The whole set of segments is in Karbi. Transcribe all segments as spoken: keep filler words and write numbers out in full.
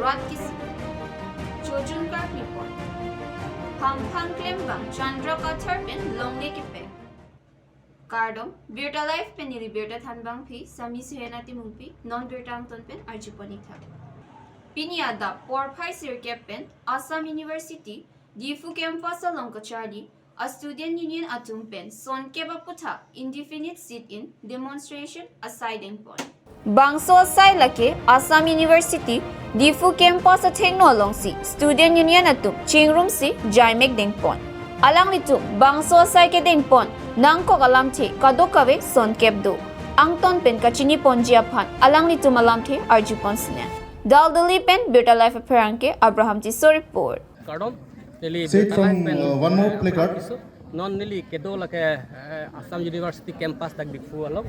rat kisi. Chojun karkli pon. Hamphang klembang Chandra Kathar pen longle kepeng. Kardom, Birta Live pen neli birta thanbangpi, Sami Suhena Timungpi, non birta angton pen arjupon ik tha. Pini adap porphai sirkep pen Assam University, Diphu campus along kacharli, a student union atum pen sonkep aputhak indefinite sit-in demonstration asai dengpon. Bangso asai lake Assam University, Diphu campus athengno alongsi student union atum chingrumsi jaimek dengpon. Alanglitum bangso asai kedengpon nangkok alamthe kadokave sonkep do. Angton pen kachiniponji aphan alanglitum alamthe arjupon sine. Dal Delhi pen Birta Live apherangke Abraham Tisso report. Kardom, neli Say it Birta from, Live pen, uh, one more eh, placard. Abraham Tisso. Non neli kedo lake, eh, Assam University campus dak Diphu along.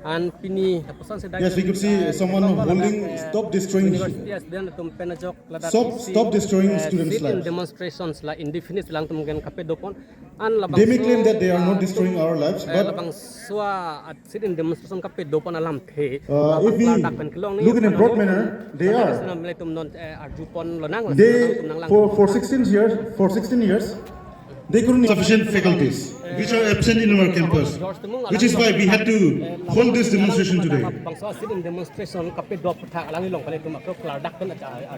An pini lapuson si dak Yes, we could see eh, someone Diphu along holding eh, stop destroying university student atum pen ajok ladak Stop, isi, stop destroying eh, students' sit-in lives. Demonstrations la indefinite alangtum pen kapedopon. An labang They may so, claim that they are not ah, destroying our lives, eh, but labangso, ah, sit-in demonstration kapedopon alamthe. Uh, if we Klardak pen kelong ni, look in a broad manner, they are. Nelitum non, eh, arjupon lonang, They, nangtum nanglang. for, for sixteen years, for sixteen years, they couldn't sufficient faculties, which are absent in our campus, which is why we had to hold this demonstration today. Bangso sit-in demonstration kapedo aputhak alangli along pen nelitum ako klardak pen, ah, ah,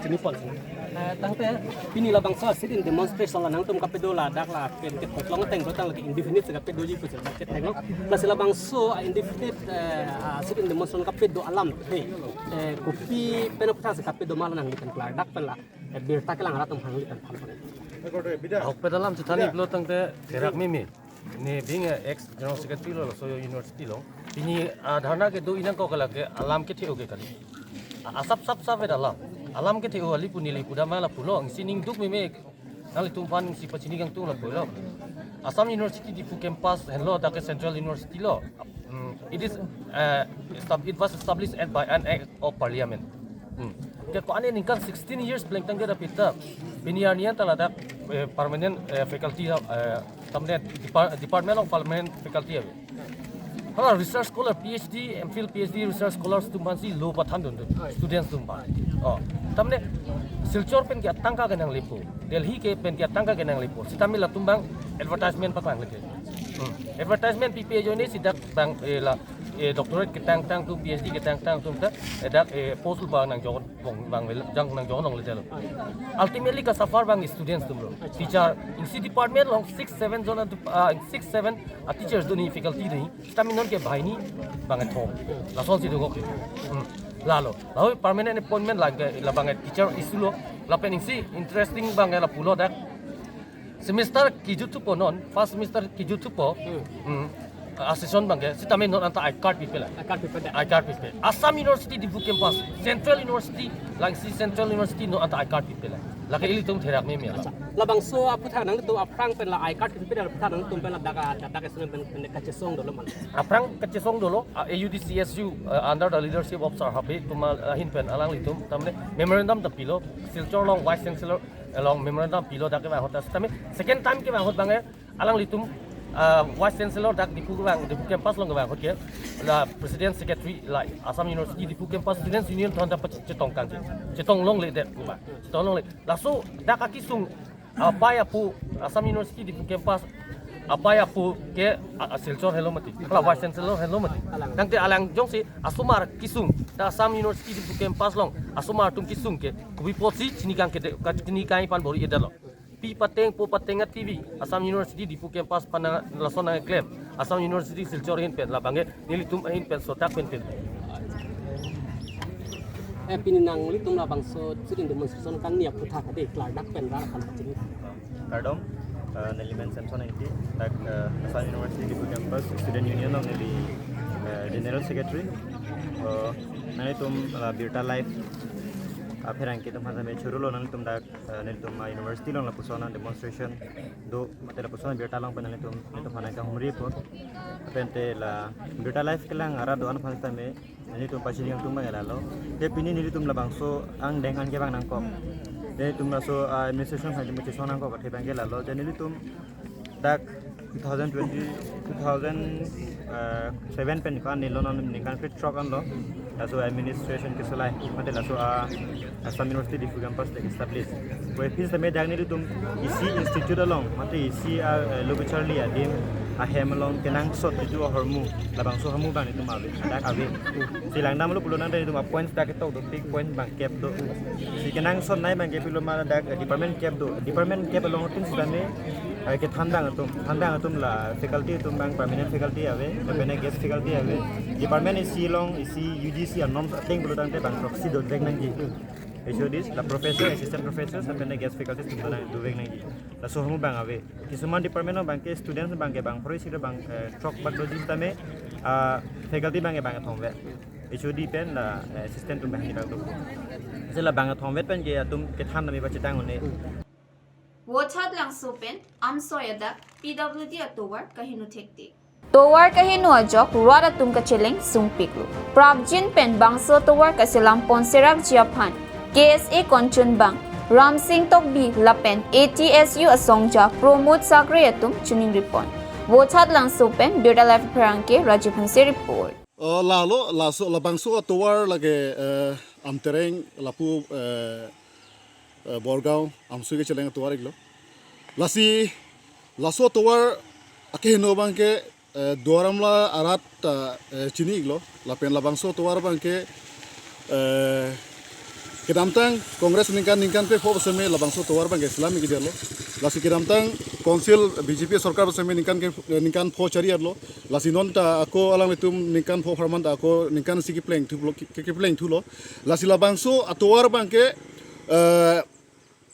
chinipon sina. Eh, tangte pini labangso sit-in demonstration la nangtum kapedo ladak lapen ketheklong ateng do tang lake indefinite si kapedoji pusi ketheklong. Plus labangso, ah, indefinite, eh, ah, sit-in demonstration kapedo alamthe, eh, kopi pen aputhak si kapedo ma la nangli pen klardak pen la, eh, birta kelang arat atum aphan nangli pen thanpon. Ahokpet alam chethan iklo tangte therak meme. Ne being a ex general secretary lo, laso university along. Pini, ah, dharna kedo inang ko kalake alam kethe-o ke kali. A-, asap sap sap vet alam. Alam kethe-o kali pu neli pudam ma lapulo, isi ning duk meme nanglitum aphan isi pachini kangtung lapulo. Assam University Diphu campus henlo, dak ke Central University lo. Hmm, it is, uh, estab-, it was established at, by an act of parliament. Hmm. Ke ko-an aningkan sixteen years plengtang ke dapita. Pini arni an ta ladak, eh, permanent, eh, faculty, eh, tamne depar-, department of permanent faculty ave. Hala research scholar, P H D, M Phil, P H D research scholars atum aphansi lo pathan dun dun, students atum aphan. Oh, tamne Silchar pen ke atangka kenanglepo, Delhi ke pen ke atangka kenanglepo. Sitame latum abang advertisement paklang leke. Hmm. Advertisement pipe ajoine si dak abang, eh, la, eh, doctorate ketangtang atum, P H D ketangtang atum ta, eh, dak, eh, post abang nangjogon bong abang vel jang nangjogon longle telo. Ultimately ka-suffer abang students atum lo. Teacher, isi department along six seven jon atu, ah, six seven, ah, teachers do ni, faculty do ni. Sitame non ke banghini bang kethom. Lasonsi dokok ke. Hmm. Lalo, lalu permanent appointment lake labang teacher isi lo. Lapen isi interesting abang lapulo dak. Semester kejut thupo non, first semester kejut thupo. Hmm. Hmm. A-session abang ke, sitame non anta I card pipe la. I card pipe da. I card pipe. Assam University Diphu campus, Central University, Langsi Central University non anta I card pipe la. Lake ilitum therak meme la. Accha. Labangso aputhak nangtum aphrang pen la I card pipe da aputhak nangtum pen ladak, ladak student pen, pen kachesong dolo ma? Aphrang kachesong dolo, ah, A U D C S U, uh, under the leadership of Sir Habe atum, uh, ahin pen alanglitum, tamne memorandum ta pilo, Silchar along Vice Chancellor along memorandum pilo dak kevang ahut ta sitame second time kevang ahut abang ke alanglitum, ah, Vice Chancellor dak Diphu kevang, Diphu campus along kevang ahut ke la President Secretary la Assam University Diphu Campus Students Union atum ta pach-, chetong kangji. Chetong longle det kuma. Chetong longle. Laso dak akesung, ah, apai apo Assam University Diphu campus apai apo ke, ah, ah, Silchar henlo mati. Kala Vice Chancellor henlo mati. Tangte alang jongsi asomar kesung ta Assam University Diphu campus along asomar atum kesung ke kopi apotsi chini kang kede, ka-, chini kang aphan bor-i det lo. Pi pateng po pateng a-T V, Assam University Diphu campus aphan nang lason nangklem, Assam University Silchar ahin pen labang ke nelitum ahin pen sotak pen pen. Eh, pini nanglitum labangso sit-in demonstration kangni aputhak ade klardak pen rat aphan pachini. Kardom, eh, neli men Samson Engti, dak, eh, Assam University Diphu campus Student Union along neli, eh, General Secretary. Eh, nanglitum la Birta Live apherangke atum aphan same chorolo, nanglitum dak, eh, nelitum, ah, university along lapuson an demonstration do, mate lapuson birta along pen nelitum, nelitum aphan kahumri po. Lapen te la Birta Live kelang arat do-an aphan sitame nelitum pachini kangtung abang ke lalo. Te pini nelitum labangso angdeng an kevang nangkok. Te nelitum laso, ah, administration aphan chesong nangkok athe abang ke lalo. Te nelitum dak Two thousand twenty, two thousand seven pen ko anilo, non ningkan krethrok anlo. Laso administration kesolai, mate laso a Assam University Diphu campus ta establish. Pu aphi sitame dak nelitum isi institute along, mate isi a, eh, lo kacharli adim ahem along kenangsot itum ahormu, labangso ahormu abang nelitum ave, dak ave. Si langdamlo pulo tangte nelitum a points dak ketok dopik, point bangkep do. Si kenangsotnei abangke pilo ma dak, eh, department kep do. Department kep along tin sitame, eh, kethandang atum, thandang atum la faculty atum abang permanent faculty ave, lapen guest faculty ave. Department isi along, isi U G C a norms ateng pulo tangte bang proxy dovek nangji. H O Ds, la professor, assistant professor, lapen guest faculty atum abang dovek nangji. Laso ahormu abang ave. Kisuman department abangke students abangke bang pro isi do bang, eh, throk bak doji sitame, ah, faculty abangke bang thomvet. H O D pen la, eh, assistant atum abang ni bang do. Si labang thomvet pen ke atum kethan nami ba chetang un-e. Vothatlangso pen amsoi adak P W D atovar kaheno thektik. Tovar kaheno ajok rat atum kacheleng sungpiklo. Prapjin pen bangso tovar kaselam ponserakji aphan K S A Kongchunbang Ramsing Tokbi lapen A T S U asongja Pramod Sakre atum choningripon. Vothatlangso pen Birta Live pherangke Rajiv Hanse report. Oh, lalo, laso, labangso atovar lake, eh, Amtereng, lapu, eh, eh, Borgaon, amsoi kecheleng atovar iklo. Lasi, laso atovar akeheno abangke, eh, Duar Amla arat ta, eh, chini iklo. Lapen labangso atovar abangke, eh, kedamtang Congress ningkan, ningkan kre-pho sitame labangso atovar abangke selam ik-edetlo. Lasi kedamtang Council B J P sorkar sitame ningkan ke, eh, ningkan pho chari arlo. Lasi non ta ako alanglitum ningkan pho apharman ta ako ningkan isi kepleng thulo, ke-, kepleng thulo. Lasi labangso atovar abangke, eh,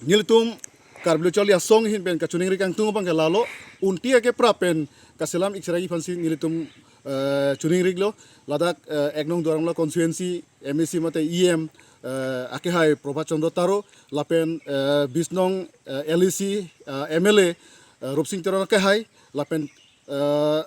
nelitum Karbi Lo Charli Asong ahin pen kachoningri kangtung abangke lalo, unti akeprap pen kaselam ik seragi aphansi nelitum, eh, choningrilo. Ladak, eh, ek nong Duar Amla constituency M A C mate E M, eh, akehai Prabhat Chandra Taro, lapen, eh, bis nong, eh, L A C, eh, M L A, eh, Rupsing Teron akehai, lapen, eh,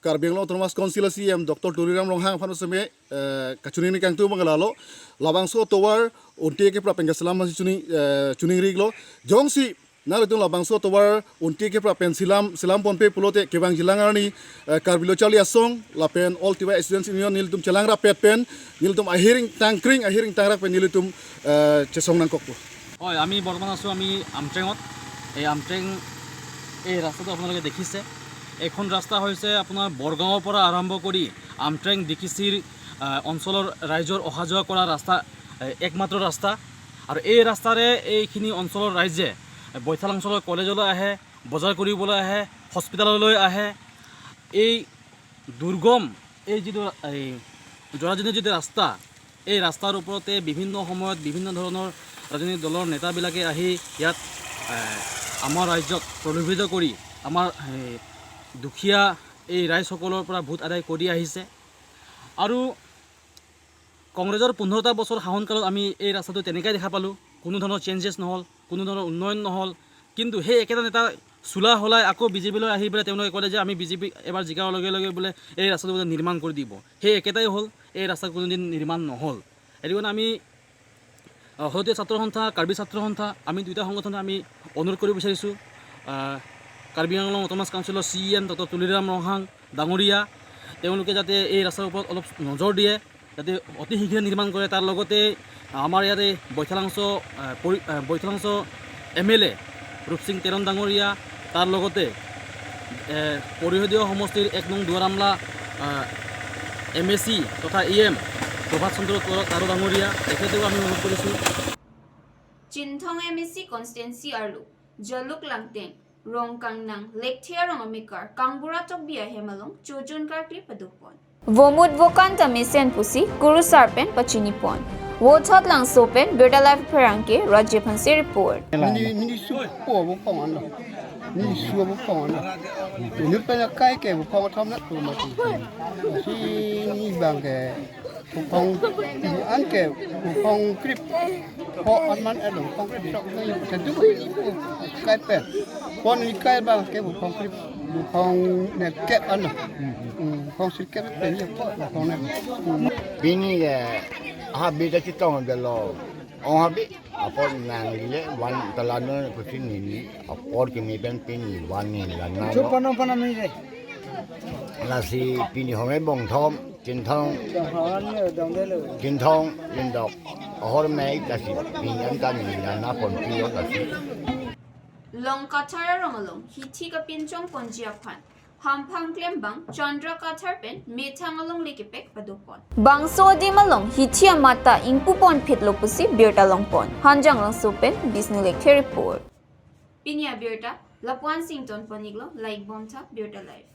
Karbi Anglong Autonomous Council C E M Doctor Tuliram Ronghang aphan sitame, eh, kachoningri kangtung abang lalo, labangso atovar unti akeprap pen kaselam aphansi choning, eh, choningrilo. Jongsi nanglitum labangso atovar unti akeprap pen selam, selam ponpe pulote kevangji lang arni, eh, Karbi Lo Charli Asong lapen All Tiwa Students Union nelitum chelang rapet pen nelitum ahiring tangkring, ahiring tangrak pen nelitum, eh, chesong nangkokpo. হয়, আমি বৰ্তমান আছোঁ আমি আমট্ৰেঙত। এই আমট্ৰেং, এই ৰাস্তাটো আপোনালোকে দেখিছে, এইখন ৰাস্তা হৈছে আপোনাৰ বৰগাঁৱৰ পৰা আৰম্ভ কৰি আমট্ৰেং ডি কে চিৰ, আহ, অঞ্চলৰ ৰাইজৰ অহা যোৱা কৰা ৰাস্তা, এ, একমাত্ৰ ৰাস্তা। আৰু এই ৰাস্তাৰে এইখিনি অঞ্চলৰ ৰাইজে বৈঠালাংচলৰ কলেজলৈ আহে, বজাৰ কৰিবলৈ আহে, হস্পিটেললৈ আহে। এই দুৰ্গম, এই যিটো, এই জৰাজীৰ্ণ যিটো ৰাস্তা, এই ৰাস্তাৰ ওপৰতে বিভিন্ন সময়ত বিভিন্ন ধৰণৰ ৰাজনৈতিক দলৰ নেতাবিলাকে আহি ইয়াত, এ, আমাৰ ৰাইজক প্ৰলোভিত কৰি আমাৰ, এ, দুখীয়া এই ৰাইজসকলৰ পৰা ভোট আদায় কৰি আহিছে। আৰু কংগ্ৰেছৰ পোন্ধৰটা বছৰ শাসনকালত আমি এই ৰাস্তাটো তেনেকৈ দেখা পালোঁ, কোনো ধৰণৰ চেঞ্জেছ নহ'ল, কোনো ধৰণৰ উন্নয়ন নহ'ল। কিন্তু সেই একেটা নেতা চোলা সলাই আকৌ বি জে পিলৈ আহি পেলাই তেওঁলোকে ক'লে যে আমি বি জে পি এবাৰ জিকাৰ লগে লগে বোলে এই ৰাস্তাটো বোলে নিৰ্মাণ কৰি দিব। সেই একেটাই হ'ল, এই ৰাস্তা কোনোদিন নিৰ্মাণ নহ'ল। সেইটো কাৰণে আমি, আহ, সদৌ অসম ছাত্ৰ সন্থা, কাৰ্বি ছাত্ৰ সন্থা, আমি দুইটা সংগঠনে আমি অনুৰোধ কৰিব বিচাৰিছোঁ, আহ, কাৰ্বি আংলং অট'নমাছ কাউন্সিলৰ চি ই এম ডক্টৰ তুলিৰাম ৰংহাং ডাঙৰীয়া, তেওঁলোকে যাতে এই ৰাস্তাৰ ওপৰত অলপ নজৰ দিয়ে, যাতে অতি শীঘ্ৰে নিৰ্মাণ কৰে। তাৰ লগতে আমাৰ ইয়াতে বৈঠালাংচ, আহ, পৰি-, আহ, বৈঠালাংচ এম এল এ ৰূপসিং তেৰণ ডাঙৰীয়া, তাৰ লগতে, এ, পৰিষদীয় সমষ্টিৰ এক নং দুৱাৰামলা, আহ, এম এ চি তথা ই এম প্ৰভাত চন্দ্ৰ তৰ-, তাৰো ডাঙৰীয়া, তেখেতেও আমি অনুৰোধ কৰিছোঁ। Chinthong M A C constituency arlo Jaluk Langteng, Rongkangnang, Lekthe arong amekar Kangbura Tokbi ahem along chojun karkli padopon. Vomut vokan ta mesen pusi kurusar pen pachinipon. Vothatlangso pen Birta Live pherangke Rajiv Hanse report. Mini, mini su po bo pong ano. Mini su bo pong ano. Ini pena kai ke bo pong thom na tu mati. Si ni bang ke Buphong, anke buphong krip. Pho anman elo, buphong krip sok ni, tentu ko ini kai pe. Pon ini kai bang ke buphong krip, buphong ne kep ano. Hmm, buphong sirkep pe ni pho, buphong ne. Hmm. Pini ke, ha bida chetong belo. Ong habe, apor nanglile van talano kusin nini, apor kimi pen pini van ni lana. Chupa no pana mi re. Lasi pini home bongthom, kinthong, Dong hawan ni dong de lo. Kinthong, lindok, ahor mai lasi pini an kami lana pon pio lasi. Long Kathar arong along hithi kapinchong ponji aphan hamphang klembang Chandra Kathar pen methang alongle kepek padopon. Bangso adim along hithi amat ta ingpu ponphit lo pusi birta longpon. Hanjanglangso pen Bisnu Lekthe report. Pini abirta lapu-an si ington pon-iklo, like bomtha birta live.